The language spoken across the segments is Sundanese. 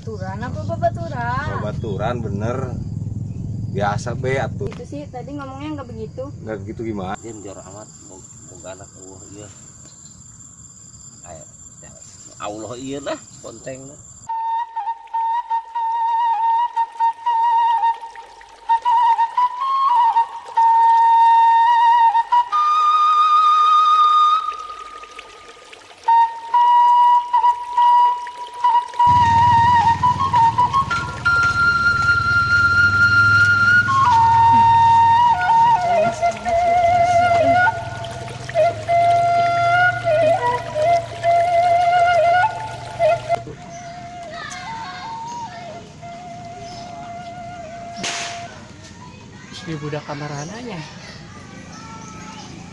Baturan apa babaturan? Babaturan bener. Biasa be atuh. Itu sih tadi ngomongnya nggak begitu. Nggak begitu gimana? Dia jorok amat boga anak eueuh ieu. Aya Allah ieu lah bonteng. Di budak kamarananya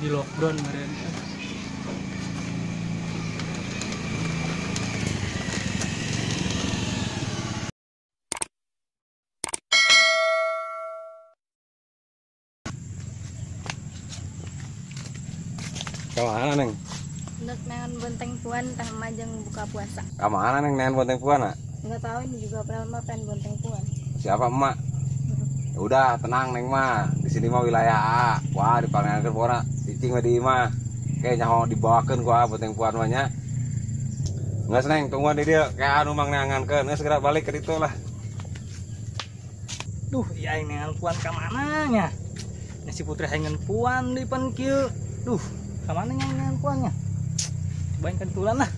di lockdown kemarin. Kemana neng? Untuk neangan bonteng puan tah majeng buka puasa. Kemana neng neangan bonteng puan nak? Nggak tahu, ini juga pernah pengen bonteng puan. Siapa emak? Ya udah tenang neng mah, di sini mah wilayah A. Wah dipanggilkan pora, cicing mah di imah. Kayak nyaho dibawakeun ku A bonteng puan mah nya. Nges neng, tungguan di dia kayak anu mang neangankeun, geus segera balik ke ditu lah. Duh, iya aing neangan puan ka mana nya? Nya si Putri hayang puan di pan kieu. Duh, ka mana nya neangan puannya? Cobain ka ditulan lah.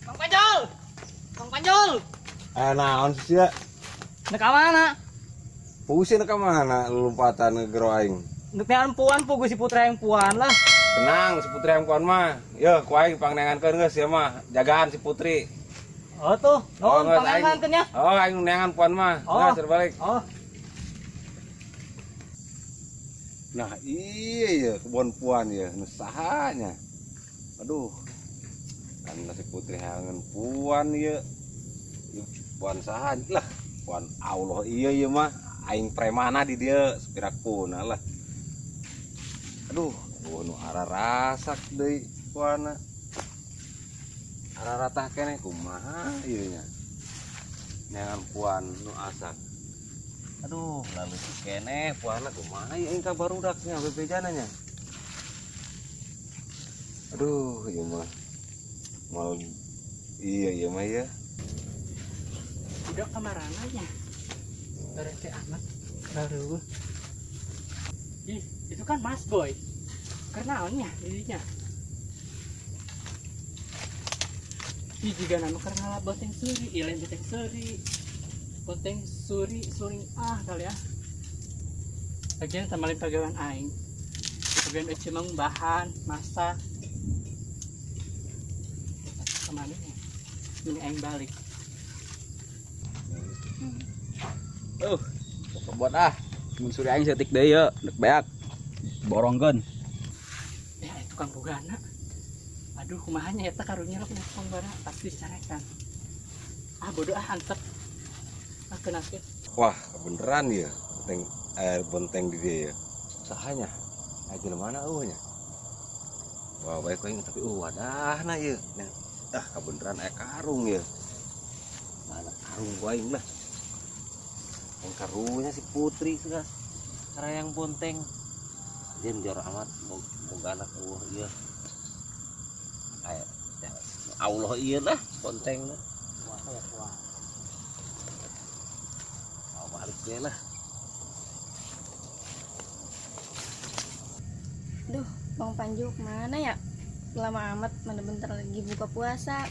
Bang Panjul! Bang Panjul! Naon sih ya? Nek ka mana? Pusing ka mana lompatan ngegero aing? Nek neangan puan pugu si Putri hayang puan lah. Tenang si Putri hayang puan mah. Yeuh, ku aing pangneangankeun geus ieu mah. Jagaan si Putri. Oh tuh, Oh, nuhun geus, pangneangankeun nya. Oh, aing neangan puan mah. Oh. Geus balik. Oh. Nah, iya ya kebon puan ya, nu saha nya. Aduh. Kan si Putri hayangan puan ieu. Ieu puan saha lah, puan Allah iya ieu mah aing premana di dieu sepirak puna lah. Aduh, eueuh nu ararasak deui puana. Araratah keneh kumaha ieu nya. Neangan puan nu asak. Aduh, lalu si keneh puana kumaha ieu aing ka barudaknya bebejana nya. Aduh, ieu mah. Mal iya iya mah ya. Udah kemarananya. Berarti amat baru. Ih, itu kan Mas Boy. Kenaonnya dirinya. Ih, jika nama karena bonteng suri, ih lain bonteng suri. Bonteng suri suring ah kali ya. Lagian sama lain pagawean aing. Pagawean ece mang bahan, masak. Kemana ya? Ini aing balik. Buat ah, mun suri aing setik deui ye, dek beak. Borongkeun. Ya, tukang bogana. Aduh, kumaha nya eta karunya lah tukang bogana, pasti dicarekan. Ah, bodoh ah antep. Ah, kenapa? Wah, beneran ya. Bonteng air bonteng di dia ya. Sahanya. Aya jelema mana eueuh nya? Wah, baik aing tapi wadahna ieu. Nah, ah kebeneran aya karung ya. Mana karung gua aing lah. Yang karunya si Putri sudah Karayang bonteng. Dia jorok amat boga anak eueuh ieu. Aya Allah ieu lah bonteng. Wah, ya wah. Mau balik deh lah. Duh, Bang Panju kemana ya? Lama amat, mana bentar lagi buka puasa.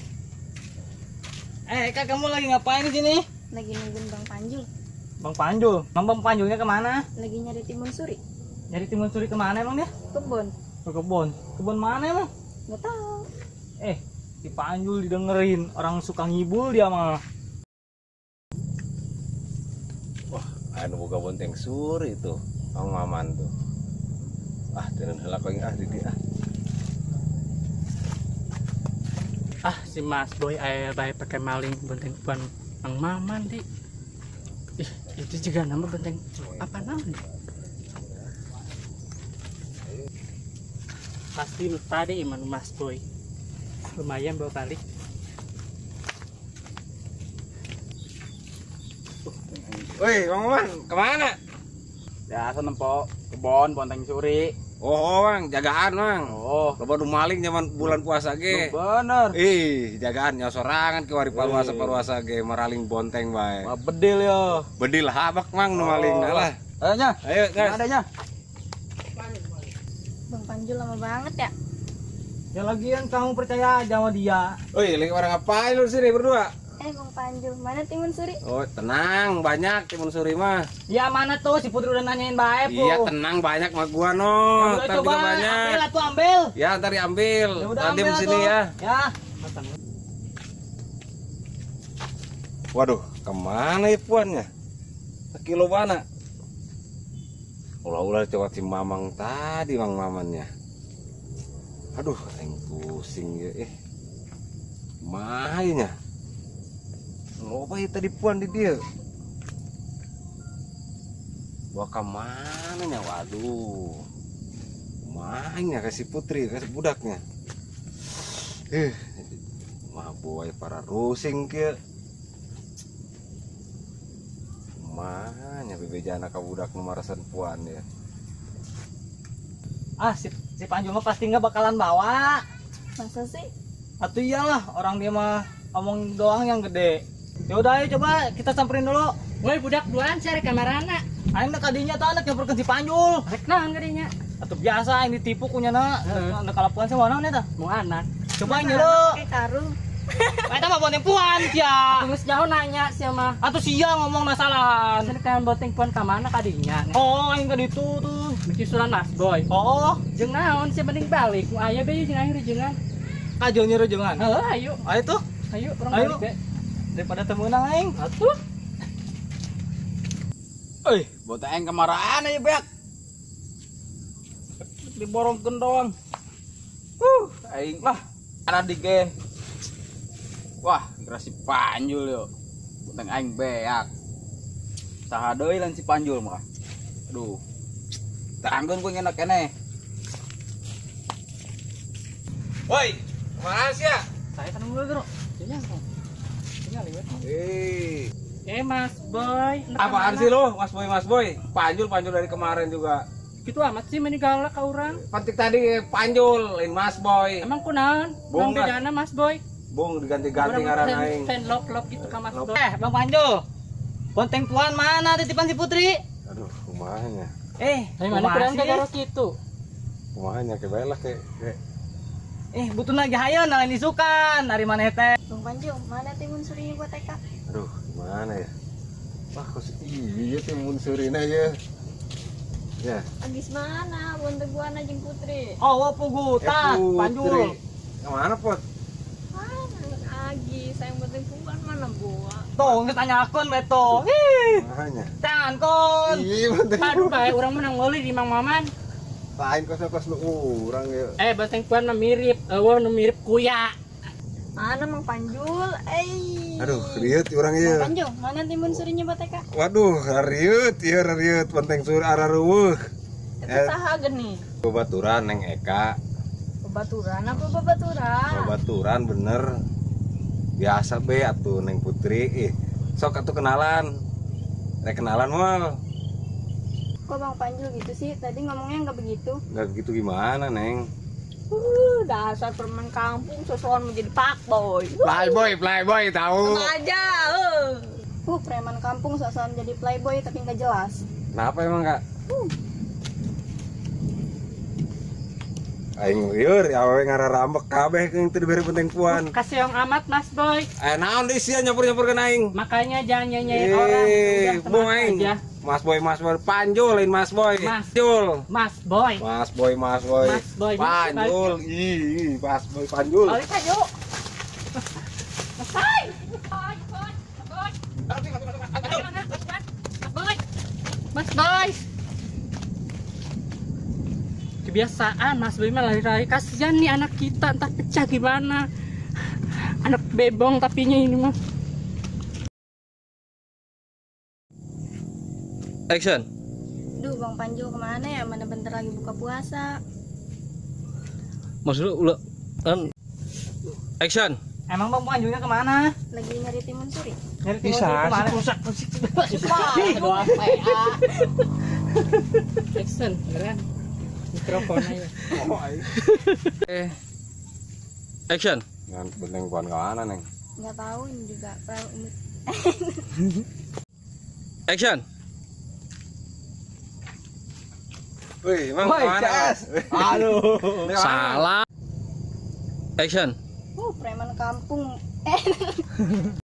Kak, kamu lagi ngapain di sini? Lagi nungguin Bang Panjul. Bang Panjul? Bang, Bang Panjulnya kemana? Lagi nyari timun suri. Nyari timun suri kemana emang dia? Kebun. Ke kebun. Kebun mana emang? Nggak tahu. Si Panjul didengerin, orang suka ngibul dia mah. Wah, anu boga bonteng suri tuh, Bang Maman tuh. Ah, tenan heula aing ah di dia. Ah, si Mas Boy aya bae pakai maling bonteng puan Mang Maman di. Ih, itu juga nama bonteng apa namanya? Pasti tadi iman Mas Boy. Lumayan bawa balik. Woi, Bang Maman, kemana? Biasa nempo kebon bonteng suri. Oh, Bang, jagaan, Bang. Oh, Loba nu maling zaman bulan puasa ge. bener. Ih, jagaan nyosorangan ke wari paruasa-paruasa ge maraling bonteng bae. Wah, bedil yo. Bedil habak Mang nu maling Oh. lah. Ayo nya. Ayo, guys. Ada nya. Bang Panjul lama banget ya. Ya lagian kamu percaya aja sama dia. Woi, lagi orang ngapain lu di sini berdua? Bang Panjul, mana timun suri? Oh, tenang, banyak timun suri mah. Ya mana tuh si Putri udah nanyain bae, Po. Iya, tenang banyak mah gua no. Ya udah, Ntar coba juga banyak. ambil atuh ambil. Ya, ntar diambil. Ya udah Nanti ambil di sini atuh. ya. Ya. Waduh, kemana ya puannya? Kilo mana? Ulah-ulah coba si Mamang tadi, Mang Mamannya. Aduh, aing pusing ya. Mahanya. Loba ya tadi puan di dia. Bawa kemana nya? Waduh. Mahanya kasih putri, kasih budaknya. Mah boy para rusing kieu. Mahanya bebejana ka budak nu marasan puan ya. Ah, si Panjul mah pasti nggak bakalan bawa. Masa sih? Atuh iyalah, orang dia mah omong doang yang gede. Ya udah ayo coba kita samperin dulu. Woi, budak duaan cari kamarana. Aing mah kadinya tuh anak nyamperkeun si Panjul. Rek naon gadinya? Atuh biasa aing ditipu kunyana. Nek kalapuan sih mana eta? Mau anak. Coba aing dulu. Kayak karung. Eta mah bonteng puan sia. Geus jauh nanya sia mah. Atuh sia ngomong nasalahan. Cenah kan bonteng puan ka mana kadinya? Oh, aing ka ditu tuh. Misusulan Mas Boy. Oh, Jeung naon sia mending balik. Mu aya be jeung aing rejengan. kajeun rejengan. Heuh, ayo. Ayo tuh, Ayo urang Ayo. balik be. Daripada teu meunang aing. Atuh. Eh, bonteng aing kemaraan aja beak. Diborongkeun doang. Aing lah ana dige. Wah, geura si Panjul yo. Bonteng aing beak. Saha deui lain si Panjul mah. Aduh. Tanggeun ku ngenak keneh. Woi, kemana sih ya? Saya kan dulu, Bro. Nya. Tinggal liwat. Mas Boy, Apaan sih lo, Mas Boy, Mas Boy? Panjul, Panjul dari kemarin juga. Gitu amat sih meni galak ka urang. Penting tadi Panjul, lain Mas Boy. Emang kunaon? Bung, Bang bedana Mas Boy. Bung diganti-ganti ngaran aing. Fan lop-lop gitu ka Mas Boy. Bang Panjul. Bonteng puan mana titipan si Putri? Aduh, kumahanya. Tapi mana kurang kagak gitu. Kumahanya kayak bae lah kayak Butuh lagi hayeun lain isukan ari maneh teh. Bang Panjul, mana timun surinya buat Eka? Aduh, gimana ya? Wah, kok iya timun surina ya. Ya. Abis mana bonteng puan jeung Putri? Oh, pugu tah, Panjul. Kemana, Pot? Mana Agi, sayang bonteng puan mana gua? Tuh, geus tanyakeun we tuh. Ih, Mahanya. tangan kon. Iya, bonteng. Aduh, bae urang menang meuli di Mang Maman. Lain kos-kos nu urang ya. Bonteng puan mah mirip, eueuh nu mirip kuya. Mana Mang Panjul? Aduh, rieuh urang ieu. Bang Panjul, mana timun surinya buat Eka? Waduh, rieuh ieu rieuh bonteng suri arareuweuh. Itu saha geni? Babaturan Neng Eka. Babaturan apa babaturan? Babaturan bener. Biasa be atuh Neng Putri. Sok atuh kenalan. Rek kenalan moal. Kok Bang Panjul gitu sih? Tadi ngomongnya nggak begitu. Nggak begitu gimana, Neng? Dasar preman kampung sosokan menjadi pak boy. Playboy, playboy tahu. Sama aja. Preman kampung sosokan jadi playboy tapi nggak jelas. Kenapa emang, Kak? Aing lieur, awewe ngararambek kabeh jeung teu dibere penting puan. Kasih yang amat Mas Boy. Naon deui sia nyampur-nyampurkeun aing. Makanya jangan nyanyiin orang. Udah, Bung aing. aja. Mas Boy, Mas Boy, Panjul lain Mas Boy. Mas. Panjul. Mas Boy. Mas Boy, Mas Boy. Mas Boy, Panjul. Ih, Mas Boy Panjul. Balik ayo. Selesai. Boy. Mas Boy. Kebiasaan Mas Boy mah lari-lari, kasihan nih anak kita entar pecah gimana. Anak bebong tapinya ini mah. Action. Duh, Bang Panjul kemana ya? Mana bentar lagi buka puasa. Maksud lu ulah kan action. Emang Bang Panjulnya kemana? Lagi nyari timun suri. Nyari timun Bisa suri kemana? rusak. Doang PA. Action, beneran. Mikrofon aja. Action. Ngan benteng puan ke mana, Neng? Nggak tahu ini juga tahu ini. Action. Wih, emang Woi, kemana? CS. Aduh. Ini kemana? Salah. Action. Preman kampung.